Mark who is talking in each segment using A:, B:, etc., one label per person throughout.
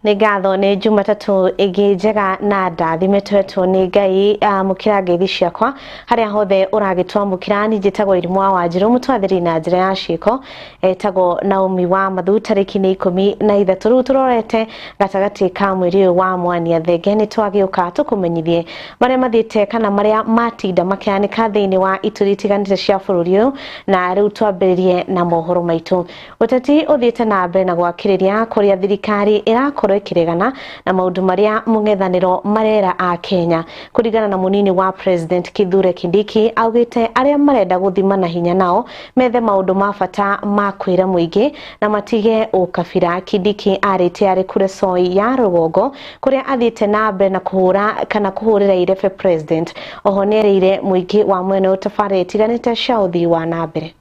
A: Nĩ ngatho nĩ Jumatatũ ĩngĩ njega na ndathime twetwo nĩ Ngai. Amũkĩra ngeithi ciakwa harĩa hothe ũragĩtwamũkĩra. Niĩ njĩtagwo Irimũ wa Wanjirũ, mũtwathĩri na njĩra ya ciĩko etagwo Naomi wa Mathu. Tarĩki nĩ 13 rĩu tũrorete gatagatĩ ka mweri ũyũ wa Mwania Thenge. Nĩ twagĩũka tũkũmenyithie marĩa mathiĩte kana marĩa matinda makĩhanĩka thĩinĩ wa ituri itiganĩte cia bũrũri ũyũ, na rĩu twambĩrĩrie na mohoro maitũ. Ũteti ũthiĩte na mbere na gwakĩrĩria kũrĩa thirikari ĩrakorwo ĩkĩregana na maũndũ marĩa mũng'ethanĩro marera a Kenya. Kũringana na mũnini wa President Kithure Kindiki, augĩte arĩa marenda gũthima na hinya nao methe maũndũ ma bata ma kwĩra mũingĩ na matige ũkabira. Kindiki arĩte arĩ Kuresoi ya rũgongo kũrĩa athiĩte na mbere na kũhũra kana kũhũrĩra irebe President. Oho nĩerĩire mũingĩ wa mwena ũyũ tabarĩra itiganĩte cia ũthii wa na mbere.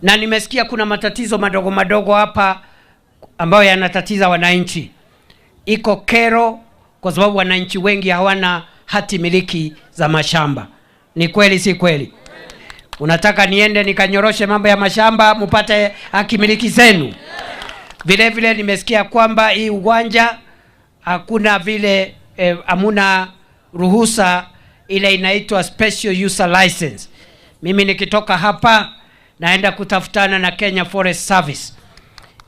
B: Na nimesikia kuna matatizo madogo madogo hapa ambayo yanatatiza wananchi. Iko kero kwa sababu wananchi wengi hawana hati miliki za mashamba. Ni kweli si kweli? Unataka niende nikanyoroshe mambo ya mashamba mupate haki miliki zenu? Vile vile nimesikia kwamba hii uwanja hakuna vile hamuna ruhusa ile inaitwa special user license. Mimi nikitoka hapa naenda kutafutana na Kenya Forest Service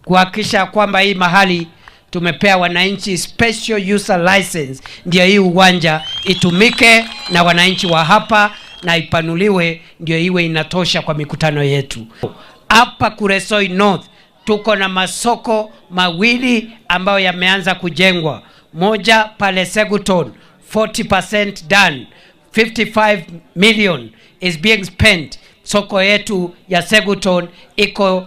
B: kuhakikisha kwamba hii mahali tumepea wananchi special user license, ndio hii uwanja itumike na wananchi wa hapa na ipanuliwe, ndio iwe inatosha kwa mikutano yetu. Hapa Kuresoi North tuko na masoko mawili ambayo yameanza kujengwa. Moja pale Seguton, 40% done, 55 million is being spent. Soko yetu ya Seguton iko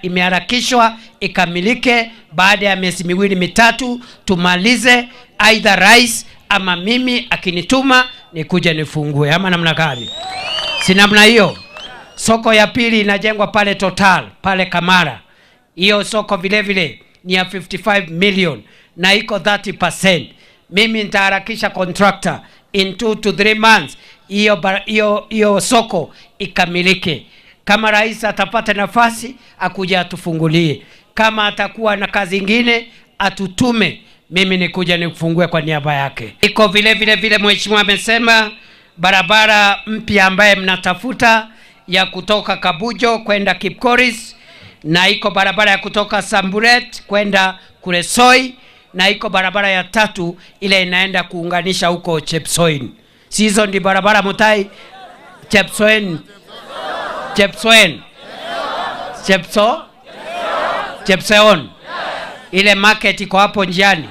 B: imeharakishwa ikamilike baada ya miezi miwili mitatu, tumalize. Aidha rais ama mimi akinituma nikuje nifungue, ama namna gani? Si namna hiyo. Soko ya pili inajengwa pale Total, pale Kamara. Hiyo soko vile vile ni ya 55 million na iko 30%. Mimi nitaharakisha contractor in 2 to 3 months hiyo soko ikamilike. Kama rais atapata nafasi akuja atufungulie, kama atakuwa na kazi ingine atutume, mimi nikuja nifungue kwa niaba yake. Iko vile vile vile mheshimiwa amesema barabara mpya ambaye mnatafuta ya kutoka Kabujo kwenda Kipkoris, na iko barabara ya kutoka Samburet kwenda Kuresoi, na iko barabara ya tatu ile inaenda kuunganisha huko Chepsoin. Si hizo ndi barabara Mutai? Chepsoin. Chepsoin. Chepso? Chepseon. Ile market iko hapo njiani.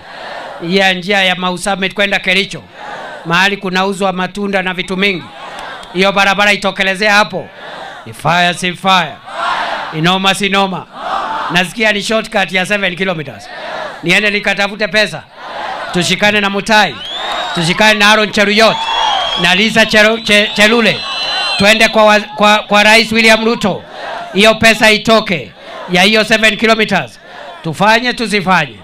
B: Ya njia ya Mau Summit kwenda Kericho. Mahali kunauzwa matunda na vitu mingi. Hiyo barabara itokelezea hapo. Ni fire si fire. Inoma si noma. Nasikia ni shortcut ya 7 kilometers. Niende nikatafute pesa. Tushikane na Mutai. Tushikane na Aaron Cheruiyot na Lisa Chelule. Tuende kwa Rais William Ruto. Hiyo pesa itoke ya hiyo 7 kilometers. Tufanye tusifanye?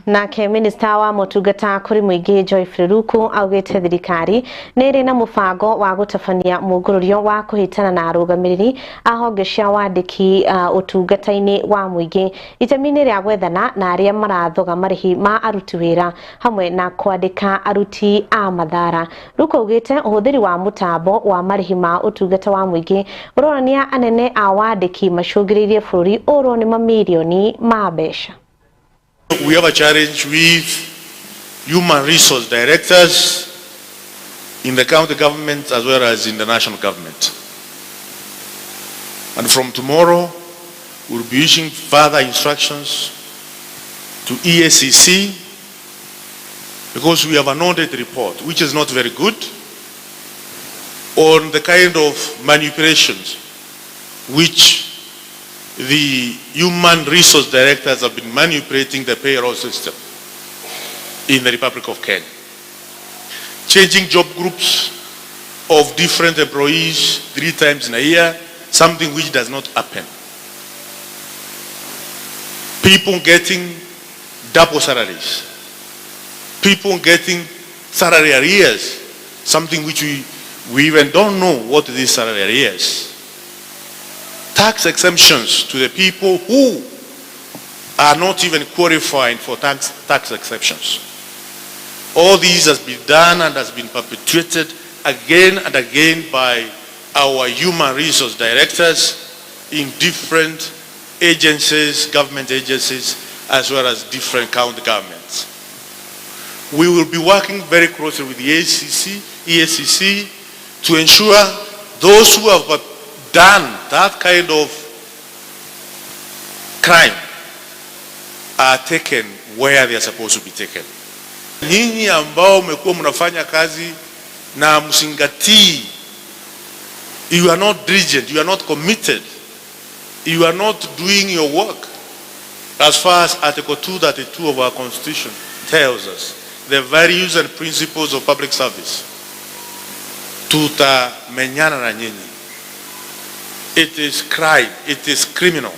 A: Nake minista wa motungata kuri muingi Joyce Ruku augite thirikari nĩ ĩrĩ na mũbango wa gũtabania mũngũrũrio wa kũhĩtana na arũgamĩrĩri a honge cia wandĩki ũtungata-inĩ wa mũingĩ itemi-inĩ rĩa gwethana na arĩa marathoga marĩhi ma aruti wĩra hamwe na kwandĩka aruti a mathara. Ruku augĩte ũhũthĩri wa mũtambo wa marĩhi ma ũtungata wa mũingĩ ũronania anene a wandĩki macũngĩrĩirie bũrũri ũrwo nĩ mamirioni ma mbeca.
C: We have a challenge with human resource directors in the county government as well as in the national government. And from tomorrow, we'll be issuing further instructions to EACC because we have an audit report, which is not very good, on the kind of manipulations which the human resource directors have been manipulating the payroll system in the Republic of Kenya. Changing job groups of different employees 3 times in a year, something which does not happen. People getting double salaries. People getting salary arrears, something which We even don't know what this salary is. Tax exemptions to the people who are not even qualifying for tax exceptions. All these has been done and has been perpetuated again and again by our human resource directors in different agencies, government agencies, as well as different county governments. We will be working very closely with the ACC, EACC, to ensure those who have done that kind of crime are taken where they are supposed to be taken. Nyinyi ambao mmekuwa mnafanya kazi na mzingatii, you are not diligent, you are not committed, you are not doing your work as far as Article 232 of our Constitution tells us, the values and principles of public service. Tutamenyana na nyinyi. It is crime, it is criminal.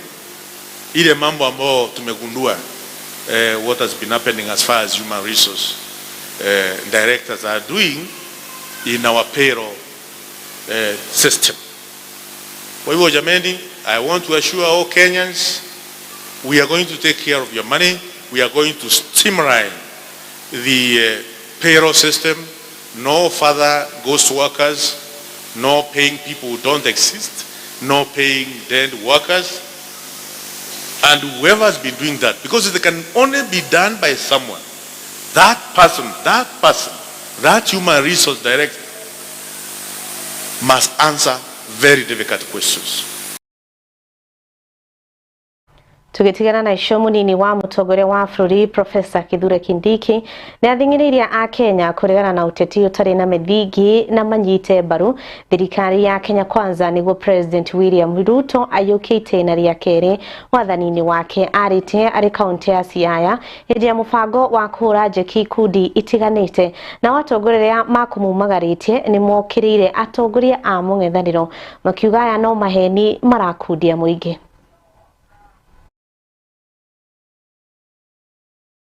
C: Ile mambo ambayo tumegundua, what has been happening as far as human resource directors are doing in our payroll system. Kwa hivyo jameni, I want to assure all Kenyans we are going to take care of your money. We are going to streamline the payroll system. No further ghost workers, no paying people who don't exist, no paying dead workers. And whoever has been doing that, because it can only be done by someone, that person, that human resource director must answer very difficult questions.
A: Tũgĩtigana na icio, mũnini wa mũtongoria wa bũrũri Profesa Kithure Kindiki nĩ athing'ĩrĩirie akenya kũregana na ũteti ũtarĩ na mĩthingi na manyite mbaru thirikari ya Kenya Kwanza nĩguo President William Ruto aiyũkie itĩna rĩa kerĩ wathani-inĩ wake. Arĩtie arĩ kaunti ya Siaya hĩndĩ ya mũbango wa kũhũra njeki ikundi itiganĩte. Nao atongoria arĩa makũmumagarĩtie nĩ mokĩrĩire atongoria a mũng'ethanĩro makiuga aya no maheni marakundia mũingĩ.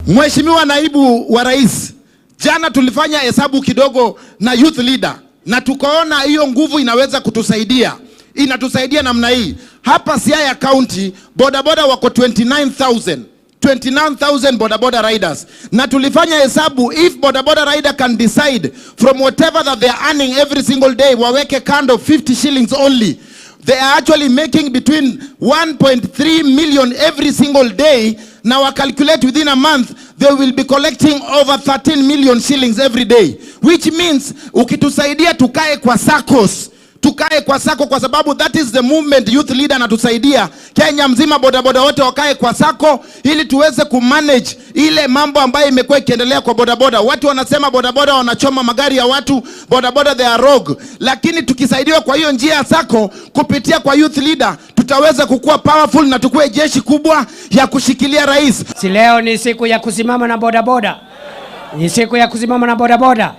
D: Mheshimiwa Naibu wa Rais, jana tulifanya hesabu kidogo na youth leader na tukaona hiyo nguvu inaweza kutusaidia. Inatusaidia namna hii. Hapa Siaya County bodaboda wako 29,000. 29,000 bodaboda riders. Na tulifanya hesabu, if bodaboda rider can decide from whatever that they are earning every single day waweke kando 50 shillings only, they are actually making between 1.3 million every single day. Now I calculate within a month they will be collecting over 13 million shillings every day, which means ukitusaidia tukae kwa SACCOs, tukae kwa SACCO, kwa sababu that is the movement youth leader anatusaidia Kenya mzima, bodaboda wote wakae kwa SACCO ili tuweze kumanage ile mambo ambayo imekuwa ikiendelea kwa bodaboda. Watu wanasema bodaboda wanachoma magari ya watu, bodaboda they are rogue, lakini tukisaidiwa kwa hiyo njia ya SACCO kupitia kwa youth leader tutaweza kukua powerful na tukue jeshi kubwa ya kushikilia rais.
B: Si leo ni siku ya kusimama na bodaboda? Ni siku ya kusimama na bodaboda.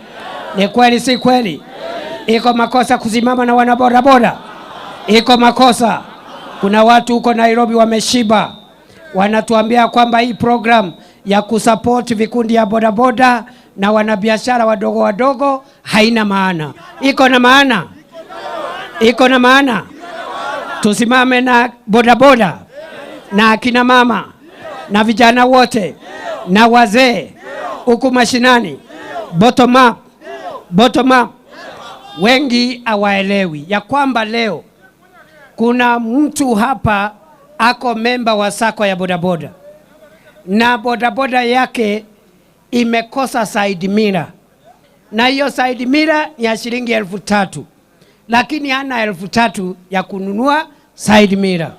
B: Ni kweli si kweli? Iko makosa kusimama na wana bodaboda? Iko makosa? Kuna watu huko Nairobi wameshiba, wanatuambia kwamba hii program ya kusupport vikundi ya bodaboda na wanabiashara wadogo wadogo haina maana. Iko na maana? Iko na maana? Tusimame na bodaboda na akina mama na vijana wote na wazee huku mashinani, bottom up, bottom up. Wengi hawaelewi ya kwamba leo kuna mtu hapa ako memba wa SACCO ya bodaboda na bodaboda yake imekosa side mirror, na hiyo side mirror ni ya shilingi 3,000, lakini hana 3,000 ya kununua side mirror.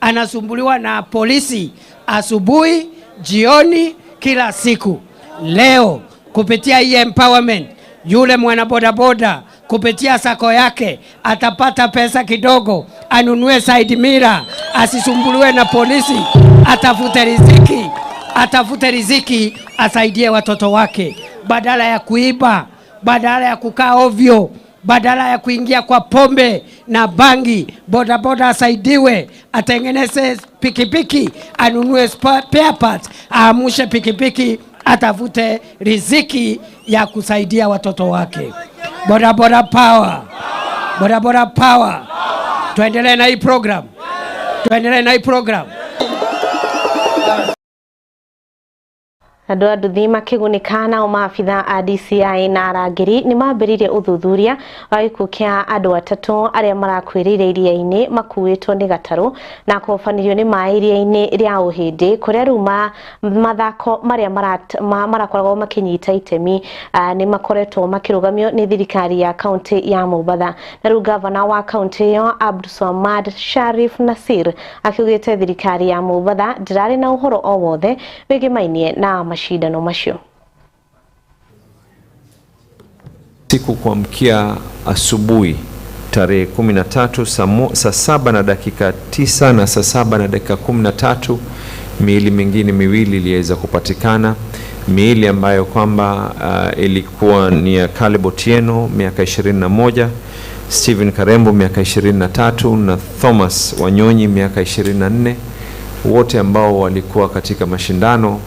B: Anasumbuliwa na polisi asubuhi, jioni, kila siku. Leo kupitia hii empowerment, yule mwana bodaboda kupitia SACCO yake atapata pesa kidogo anunue side mirror, asisumbuliwe na polisi, atafute riziki, atafute riziki, asaidie watoto wake, badala ya kuiba, badala ya kukaa ovyo, badala ya kuingia kwa pombe na bangi. Bodaboda asaidiwe, atengeneze pikipiki, anunue spare parts, aamushe pikipiki, atafute riziki ya kusaidia watoto wake. Boda boda power. Boda boda power. Tuendelee na hii program. Tuendelee na hii program.
A: Andũ a nduthi makĩgunĩka nao maabitha a DCI na arangĩri nĩ mambĩrĩirie ũthuthuria wa gĩkuũ kĩa andũ atatũ arĩa marakuĩrĩire iria-inĩ makuĩtwo nĩ gatarũ na kũhobanĩrio nĩ maĩ iria-inĩ rĩa Ũhĩndĩ kũrĩa rĩu mathako marĩa marakoragwo makĩnyita itemi nĩ makoretwo makĩrũgamio nĩ thirikari ya kaunti ya Mombatha. Na rĩu gavana wa kaunti ĩyo Abdulswamad Sharif Nasir akiugĩte thirikari ya Mombatha ndĩrarĩ na ũhoro o wothe wĩgĩmainie na mashindano macio.
E: Siku kuamkia asubuhi tarehe 13 saa 7:09 na saa 7:13 miili mingine miwili iliweza kupatikana, miili ambayo kwamba ilikuwa ni ya Caleb Otieno miaka 21, Stephen Karembo miaka 23 na Thomas Wanyonyi miaka 24, wote ambao walikuwa katika mashindano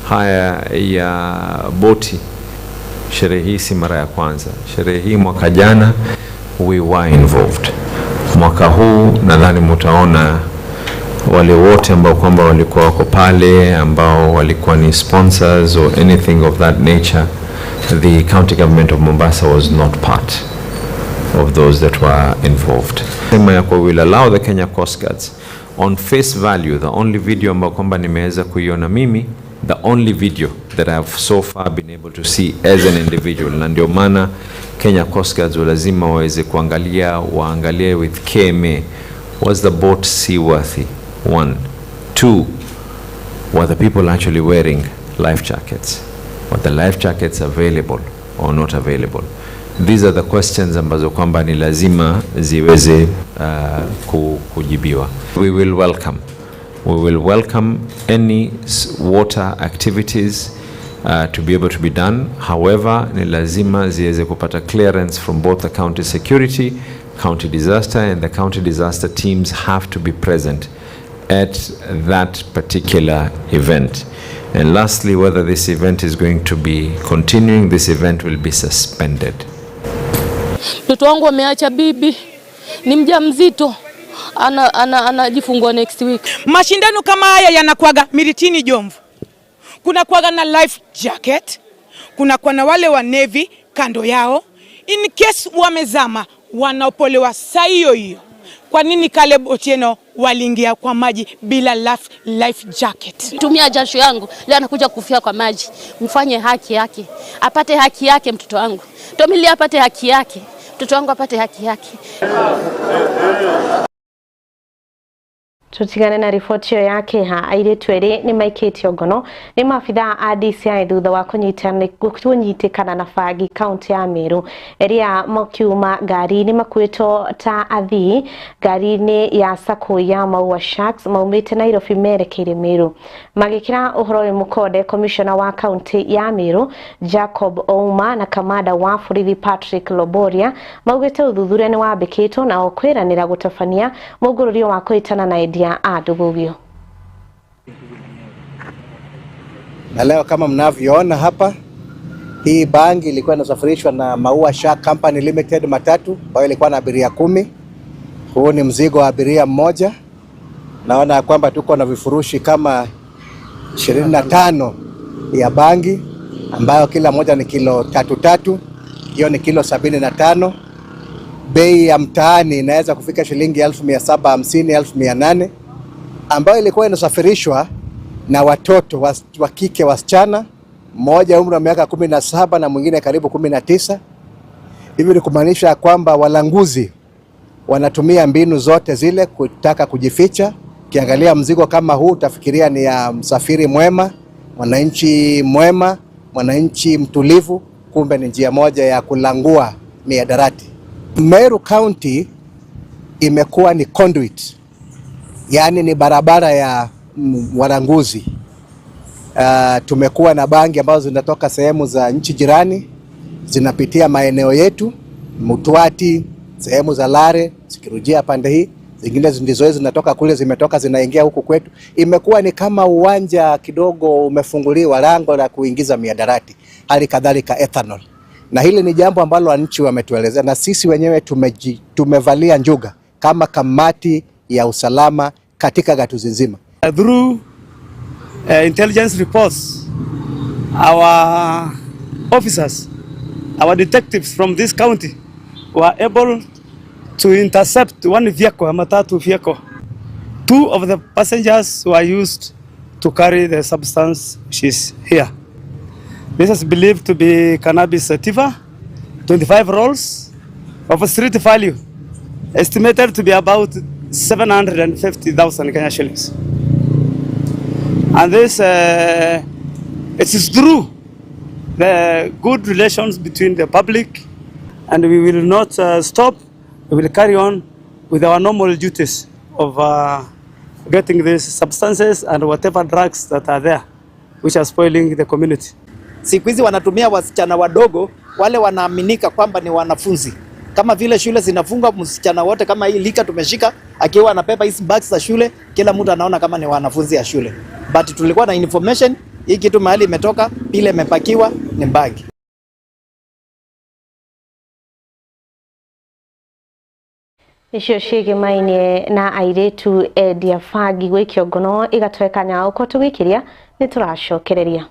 E: haya ya boti. Sherehe hii si mara ya kwanza. Sherehe hii mwaka jana we were involved. Mwaka huu nadhani mtaona wale wote ambao kwamba walikuwa wako pale, ambao walikuwa ni sponsors or anything of that nature. The county government of Mombasa was not part of those that were involved. Sema ya kwa will allow the Kenya Coast Guards on face value, the only video ambao kwamba nimeweza kuiona mimi, the only video that I have so far been able to see as an individual, na ndio maana Kenya Coast Guards lazima waweze kuangalia, waangalie with KMA, was the boat seaworthy? 1. 2, were the people actually wearing life jackets? Were the life jackets available or not available? These are the questions ambazo kwamba ni lazima ziweze kujibiwa. We will welcome. We will welcome any water activities to be able to be done. However, ni lazima ziweze kupata clearance from both the county security, county disaster, and the county disaster teams have to be present at that particular event. And lastly, whether this event is going to be continuing, this event will be suspended.
F: Mtoto wangu ameacha bibi, ni mjamzito, anajifungua next week.
G: Mashindano kama haya yanakuaga Miritini Jomvu. Kuna kuaga na life jacket, kuna kuwa na wale wa Navy kando yao. In case wamezama, wanaopolewa saa hiyo hiyo. Kwa nini Caleb Otieno waliingia kwa maji bila life jacket?
F: Tumia jasho yangu, leo anakuja kufia kwa maji. Mfanye haki yake, apate haki yake mtoto wangu. Tomili apate haki yake, mtoto wangu apate haki yake.
A: Tutigane na riboti ĩyo ya kĩeha. Airĩtu erĩ nĩ maikĩtio ngono nĩ maabitha a DCI thutha wa kũnyitĩkana na bangi kaunti ya Meru. Erĩa makiuma ngari-inĩ makuĩtwo ta athii ngari-inĩ ya sacco ya Maua Sharks maumĩte Nairobi merekeire Meru. Magĩkĩra ũhoro ũyũ mũkonde, komishona wa kaunti ya Meru Jacob Ouma na kamanda wa borithi Patrick Loboria maugĩte ũthuthuria nĩ wambĩkĩtwo na kwĩranĩra gũtabania mũngũrũrio wa kũhĩtana na endia a ndũgũgio.
H: Na leo kama mnavyoona hapa, hii bangi ilikuwa inasafirishwa na Maua Shark Company Limited matatu ambayo ilikuwa na abiria 10. Huu ni mzigo wa abiria mmoja. Naona kwamba tuko na vifurushi kama 25 ya bangi ambayo kila moja ni kilo 3.3. Hiyo ni kilo 75. Bei ya mtaani inaweza kufika shilingi 1750, 1800, ambayo ilikuwa inasafirishwa na watoto wa kike wasichana, mmoja umri wa miaka 17 na mwingine karibu 19. Hivi ni kumaanisha kwamba walanguzi wanatumia mbinu zote zile kutaka kujificha. Ukiangalia mzigo kama huu utafikiria ni ya msafiri mwema, mwananchi mwema, mwananchi mtulivu, kumbe ni njia moja ya kulangua miadarati. Meru County imekuwa ni conduit, yani ni barabara ya walanguzi. Tumekuwa na bangi ambazo zinatoka sehemu za nchi jirani, zinapitia maeneo yetu, Mutwati, sehemu za Lare, zikirujia pande hii, zingine ndizo zinatoka kule, zimetoka zinaingia huku kwetu. Imekuwa ni kama uwanja kidogo umefunguliwa, lango la kuingiza miadarati, hali kadhalika ethanol. Na hili ni jambo ambalo wananchi wametuelezea na sisi wenyewe tumevalia njuga kama kamati ya usalama katika gatuzi nzima.
I: Through intelligence reports, our officers, our detectives from this county were able to intercept one vehicle, a matatu vehicle. Two of the passengers were used to carry the substance which is here. This is believed to be cannabis sativa, 25 rolls of a street value, estimated to be about 750,000 Kenya shillings. And this, it is through the good relations between the public, and we will not stop. We will carry on with our normal duties of getting these substances and whatever drugs that are there, which are spoiling the community.
J: Siku hizi wanatumia wasichana wadogo wale wanaaminika kwamba ni wanafunzi. Kama vile shule zinafunga, msichana wote kama hii lika tumeshika akiwa anabeba hizi bags za shule, kila mtu anaona kama ni wanafunzi ya shule. But tulikuwa na information hii kitu mahali imetoka, ile imepakiwa ni bangi.
A: Icio ciĩgĩmainie na airĩtu endia bangi gwĩkio ngono igatweka nyaũ ko tũgĩkĩria nĩ tũracokereria.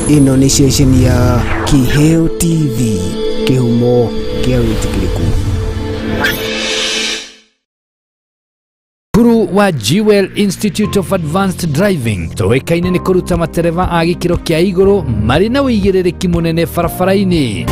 K: Ĩno nĩ ceceni ya Kiheo TV, kĩhumo kĩa wĩtĩkĩrĩku.
L: Cukuru wa Jewel Institute of Advanced Driving tũĩkaine nĩ kũruta matereba a gĩkĩro kĩa igũrũ marĩ na ũigĩrĩrĩki mũnene barabara-inĩ.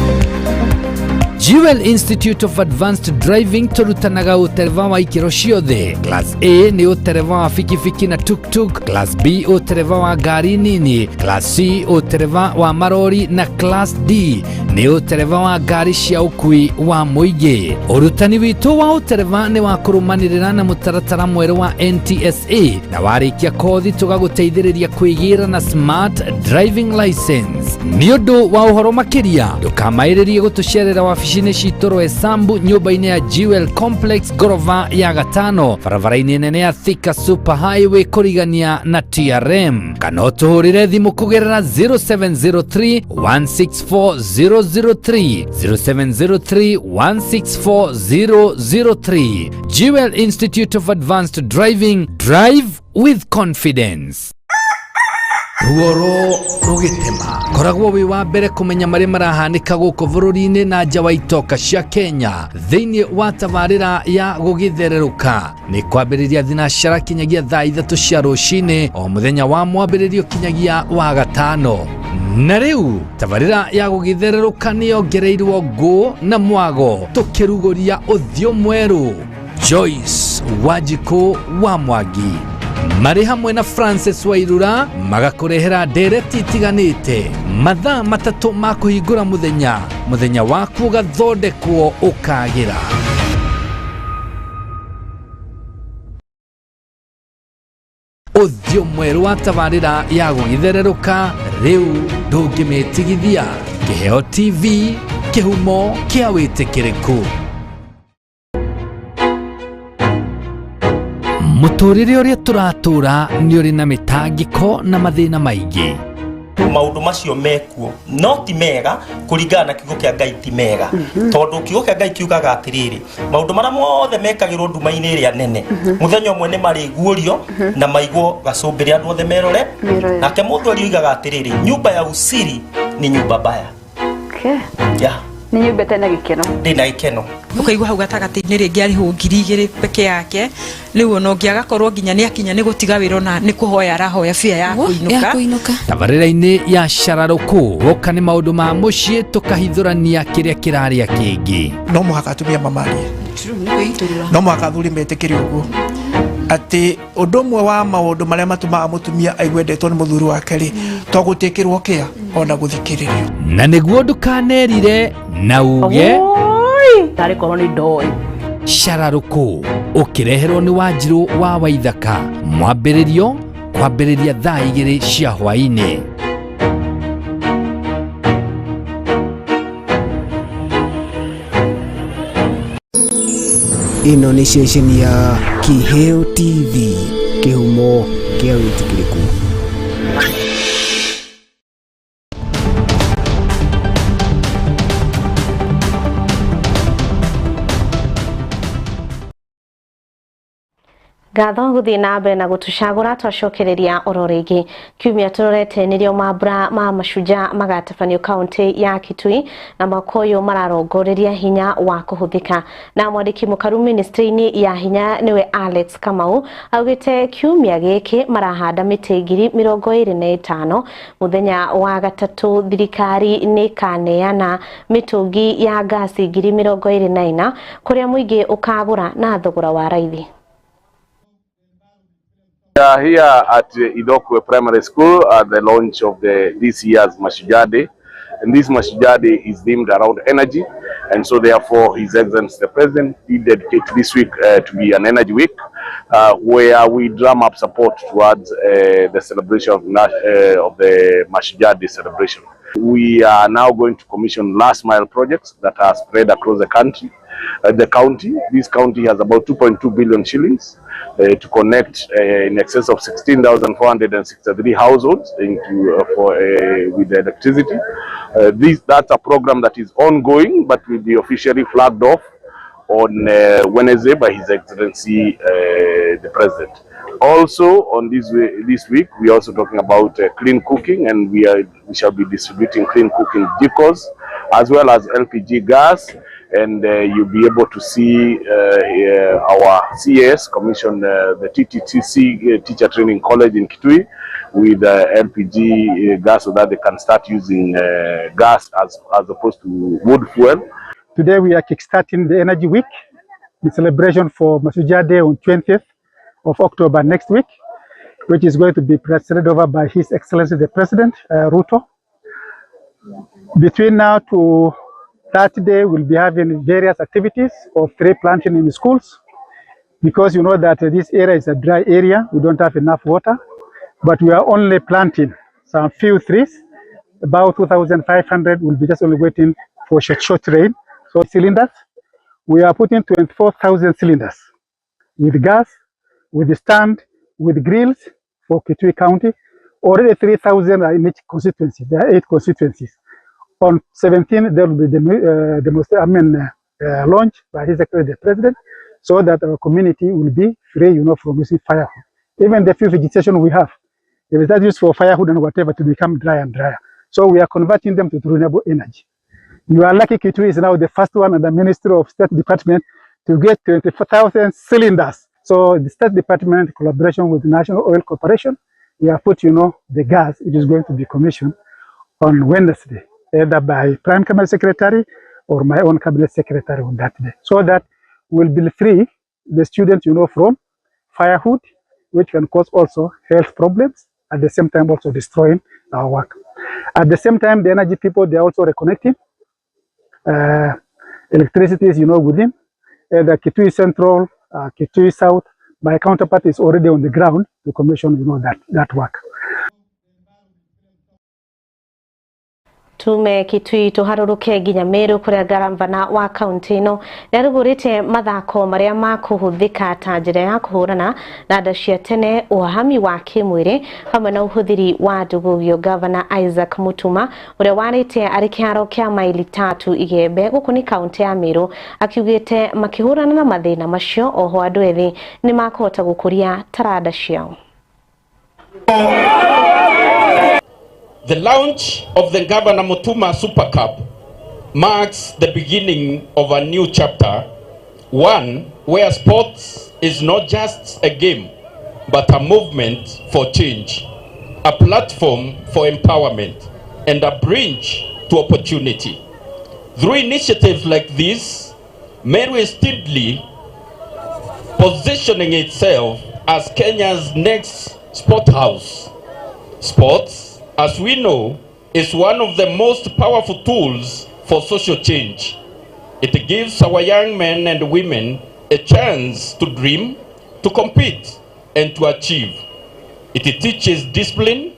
L: Jewel Institute of Advanced Driving tũrutanaga ũtereba wa ikĩro ciothe. Class A nĩ ũtereba wa bikibiki na tuktuk, Class B ũtereba wa ngari nini, Class C ũtereba wa marori na Class D nĩ ũtereba wa ngari cia ũkui wa mũingĩ. Ũrutani witũ wa ũtereba nĩ wa kũrũmanĩrĩra na mũtaratara mwerũ wa NTSA na warĩkia kothi tũgagũteithĩrĩria kwĩgĩra na smart driving license. Nĩ ũndũ wa ũhoro makĩria ndũkamaĩrĩrie gũtũcerera wabici-inĩ citũ Roysambu nyũmba-inĩ ya Jewel Complex ngorova ya gatano barabara-inĩ nene ya Thika Super Highway kũrigania na TRM, kana ũtũhũrĩre thimũ kũgerera 0703 164 003 0703 164 003. Jewel Institute of Advanced Driving, drive with confidence. Ruoro rũgĩtema koragwo wĩ wa mbere kũmenya marĩa marahanĩka gũkũ bũrũri-inĩ na nja wa itoka cia Kenya thĩinĩ wa tabarĩra ya gũgĩthererũka. Nĩ kwambĩrĩria thinacara kinyagia thaa 3 cia rũcinĩ o mũthenya wa mwambĩrĩrio kinyagia wa gatano. Na rĩu tabarĩra ya gũgĩthererũka nĩ yongereirwo ngũ na mwago tũkĩrugũria ũthiũ mwerũ. Joyce Wanjikũ wa Mwangi marĩ hamwe na Francis Wairura magakũrehera ndereti itiganĩte mathaa 3 ma kũhingũra mũthenya mũthenya waku ũgathondekwo ũkagĩra. Ũthiũ mwerũ wa tabarĩra ya gũgĩthererũka rĩu ndũngĩmĩtigithia. Kĩheo TV, kĩhumo kĩa wĩtĩkĩrĩku. Mũtũrĩre ũrĩa tũratũra nĩ ũrĩ na mĩtangĩko na mathĩna maingĩ.
M: Maũndũ macio mekuo no ti mega kũringana na kiugo kĩa Ngai, ti mega tondũ kiugo kĩa Ngai kiugaga atĩrĩrĩ, maũndũ marĩa mothe mekagĩrwo nduma-inĩ ĩrĩa nene mũthenya ũmwe nĩ marĩguũrio na maigwo gacũmbĩrĩ andũ othe merore. Nake mũndũ ũrĩa oigaga atĩrĩrĩ, nyumba ya usiri ni nyumba mbaya. Yeah.
N: Nĩ nyũmba ĩtarĩ na gĩkeno.
M: Ndĩ na gĩkeno.
G: Ũkaigua hau gatagatĩ-inĩ rĩngĩ arĩhwo 2,000 peke yake, rĩu ona ũngĩ agakorwo nginya nĩ akinya nĩ gũtiga wĩra ona nĩ kũhoya arahoya bia ya kũinũka.
L: Tabarĩra-inĩ ya cararũkũ woka nĩ maũndũ ma mũciĩ tũkahithũrania kĩrĩa kĩrarĩa kĩngĩ.
O: No mũhaka atumia mamarie, no mũhaka athuri metĩkĩre ũguo atĩ ũndũ ũmwe wa maũndũ marĩa matũmaga mũtumia aigue endetwo nĩ mũthuri wake rĩ, to gũtĩkĩrwo kĩa ona gũthikĩrĩrio.
L: Na nĩguo ndũkanerire na uge
P: tarĩ korwo nĩ ndoĩ.
L: Cararũkũ ũkĩreherwo nĩ Wanjirũ wa Waithaka, mwambĩrĩrio kwambĩrĩria thaa 2 cia hwaĩ-inĩ.
K: Ĩno nĩ ceceni ya Kiheo TV, kĩhumo kĩa wĩtĩkĩrĩku.
A: Ngatho guthii na mbere na gutucagura twacokereria oro ringi kiumia turorete nirio mambura ma mashujaa magatabanio kaunti ya Kitui na mwaka uyu mararongoreria hinya wa kuhuthika na mwandiki mukaru ministry-ini ya hinya niwe Alex Kamau augite kiumia giki marahanda miti 25,000 muthenya wa gatatu thirikari ni kaneana mitungi ya gasi 24,000 kuria muingi ukagura na thogora wa raithi.
N: We are here at Idokwe Primary School at the launch of this year's Mashujaa Day. And this Mashujaa Day is themed around energy. And so therefore, His Excellency the President did dedicate this week to be an energy week, where we drum up support towards the celebration of the Mashujaa Day celebration. We are now going to commission last mile projects that are spread across the country. The county, this county has about 2.2 billion shillings to connect in excess of 16,463 households into with electricity. That's a program that is ongoing, but will be officially flagged off on Wednesday by His Excellency the President. Also on this week, we are also talking about clean cooking, and we shall be distributing clean cooking jikos as well as LPG gas. And you'll be able to see our CAS commission, the TTTC Teacher Training College in Kitui, with LPG gas, so that they can start using gas as opposed to wood fuel.
P: Today we are kickstarting the Energy Week, the celebration for Mashujaa Day on 20th of October next week, which is going to be presided over by His Excellency the President, Ruto. Between now to that day, we'll be having various activities of tree planting in the schools, because you know that this area is a dry area, we don't have enough water, but we are only planting some few trees. About 2,500 will be just only waiting for short rain. So cylinders, we are putting 24,000 cylinders with gas, with the stand, with grills for Kitui County. Already 3,000 are in each constituency. There are 8 constituencies. On 17, there will be the launch by His Excellency the President, so that our community will be free, you know, from using firewood. Even the few vegetation we have, if it's not used for firewood and whatever, to become dry and drier. So we are converting them to renewable energy. You are lucky Kitui is now the first one in the Ministry of State Department to get 24,000 cylinders. So the State Department, in collaboration with the National Oil Corporation, we have put, you know, the gas, which is going to be commissioned on Wednesday, either by Prime Cabinet Secretary or my own Cabinet Secretary on that day, so that we'll be free, the students, you know, from firewood, which can cause also health problems, at the same time also destroying our work. At the same time, the energy people, they are also reconnecting electricity is, you know, within the Kitui Central, Kitui South. My counterpart is already on the ground to commission, you know, that work.
A: Tume Kitui tuharuruke nginya Meru kuria garavana wa kaunti ino nĩarugũrĩte mathako marĩa makũhũthĩka ta njĩra ya kũhũrana na nda cia tene, ũhahami wa kĩmwĩrĩ hamwe na ũhũthĩri wa ndũgũgio. Gavana Isaac Mutuma ũrĩa warĩte arĩ kĩharo kĩa maili 3 Igembe gũkũ nĩ kaunti ya Meru akiugĩte makĩhũrana na mathĩna macio oho andũ ethĩ nĩmakũhota gũkũria taranda ciao.
Q: The launch of the Governor Mutuma Super Cup marks the beginning of a new chapter, one where sports is not just a game, but a movement for change, a platform for empowerment, and a bridge to opportunity. Through initiatives like this, Meru is steadily positioning itself as Kenya's next sport house. Sports, as we know, is one of the most powerful tools for social change. It gives our young men and women a chance to dream, to compete, and to achieve. It teaches discipline,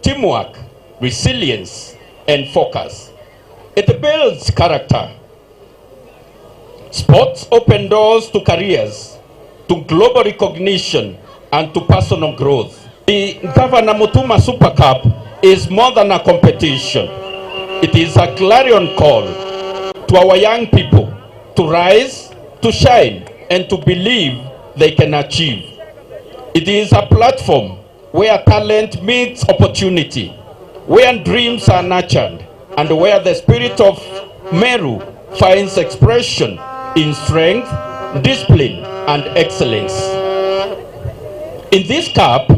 Q: teamwork, resilience, and focus. It builds character. Sports open doors to careers, to global recognition, and to personal growth. The Governor Mutuma Super Cup is more than a competition. It is a clarion call to our young people to rise, to shine, and to believe they can achieve. It is a platform where talent meets opportunity, where dreams are nurtured, and where the spirit of Meru finds expression in strength, discipline, and excellence. In this cup,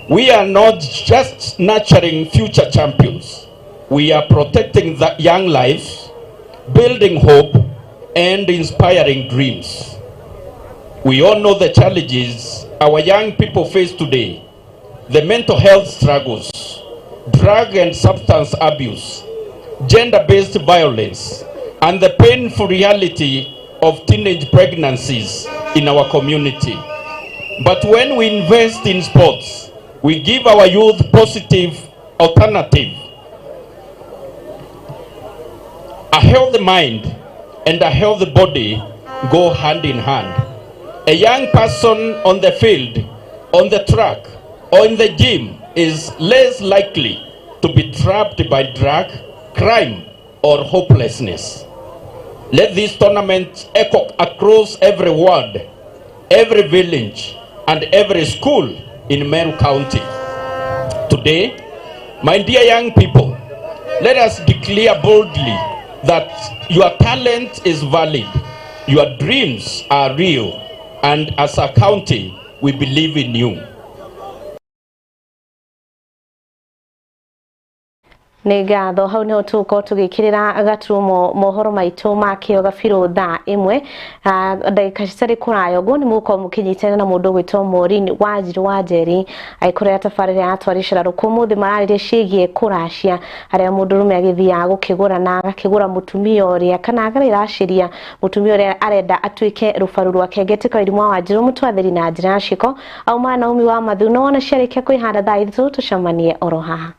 Q: we are not just nurturing future champions. We are protecting the young lives, building hope, and inspiring dreams. We all know the challenges our young people face today: the mental health struggles, drug and substance abuse, gender-based violence, and the painful reality of teenage pregnancies in our community. But when we invest in sports, we give our youth positive alternative. A healthy mind and a healthy body go hand in hand. A young person on the field, on the track, or in the gym is less likely to be trapped by drug, crime, or hopelessness. Let this tournament echo across every ward, every village, and every school in Meru County. Today, my dear young people, let us declare boldly that your talent is valid, your dreams are real, and as a county, we believe in you.
A: Nĩ ngatho hau nĩho tũgũkorwo tũgĩkĩrĩra gaturumo mohoro maitũ ma kĩo gabirũ thaa 1 ndagĩka citarĩ kũraya ũguo nĩ mũgũkorwo mũkĩnyitanĩra na mũndũ ũgwĩtwo Maureen Wanjiru wa Njeri agĩkorwo tabarĩra ya twarĩcera rũkũ ũmũthĩ mararĩria ciĩgiĩ kũracia harĩa mũndũrũme agĩthiaga gũkĩgũra na agakĩgũra mũtumia ũrĩa kana akarĩracĩria mũtumia ũrĩa arenda atuĩke rũbaru rwake. Ngetĩka Irimũ wa Wanjiru mũtwathĩri na njĩra ya ciĩko auma Naomi wa Mathuno wona ciarĩkia kwĩhanda thaa 3 tũcemanie oro haha.